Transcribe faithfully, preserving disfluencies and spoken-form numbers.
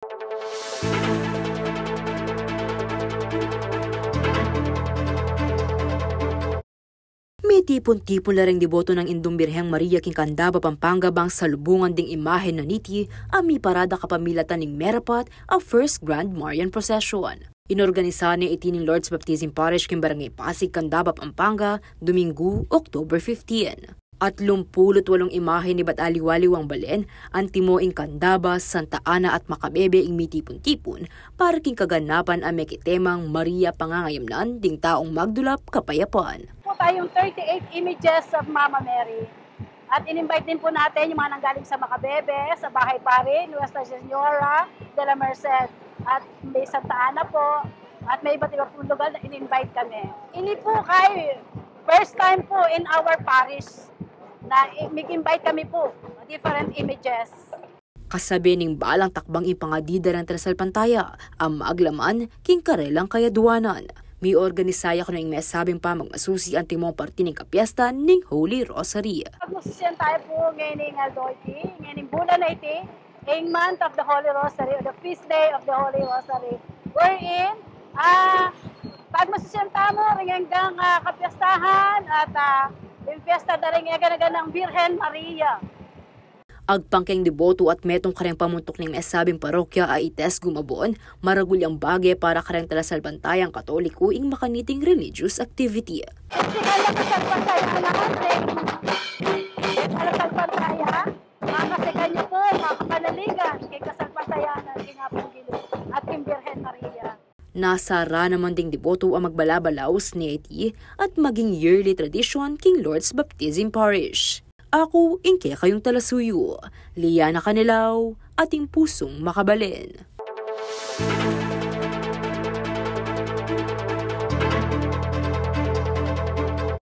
Mitipun-tipun la reng deboto nang Indung Birheng Maria king Candaba, Pampanga, bang salubungan ding imahen na niti a miparada kapamilatan ning merapat a First Grand Marian Procession. Inorganisa ne iti ning Lourdes Baptism Parish king Barangay Pasig, Candaba, Pampanga, Domingo, October fifteen. Atlumpulu't walung imahen ibat aliwa-liwang balen, antimo ing Candaba, Santa Ana at Macabebe ing mitipun-tipun para king kaganapan a mekitemang Maria Pangangayamnan ding Taung Magdulap Kapayapan. Po tayong thirty-eight images of Mama Mary. At in-invite din po natin yung mga nanggaling sa Macabebe, sa Bahay Pari, Nuestra Señora de la Merced, at may Santa Ana po, at may iba't iba pong lugar na in-invite kami. Ini po kay first time po in our parish na i-, mag-invite kami po, different images. Kasabe ning balang takbang ipangadi da reng talasalpantaya a maglaman king karelang kayaduanan. Miorganisa ya kanu ing mesabing pamagmasusi antimong parti ning kapiesta ning Holy Rosary. Pagmasusian tamu po ngeni ning aldo iti, ngeni ning bulan a iti, ing month of the Holy Rosary or the feast day of the Holy Rosary. Wherein, ah, pagmasusian tamu ring anggang, ah, kapiestahan at, ah, ing fiesta da ring aganang Birhen Maria. Agpang keng deboto at metung kareng pamuntuk ning mesabing parokya a ites gumabon, maragul yang bage para kareng talasalpantayang Katoliko ing makaniting religious activity. Physical na kasalpantayanan, talasalpantaya, makasikan niyo po, makapanaligan, keng kasalpantayanan, keng Apung Ginu, at keng Birhen Maria. Nasara naman ding deboto a magbalabalaus neti at maging yearly tradisyon king Lourdes Baptism Parish. Aku ing kekayung talasuyu, Liana Canelao, ating pusung makabalen.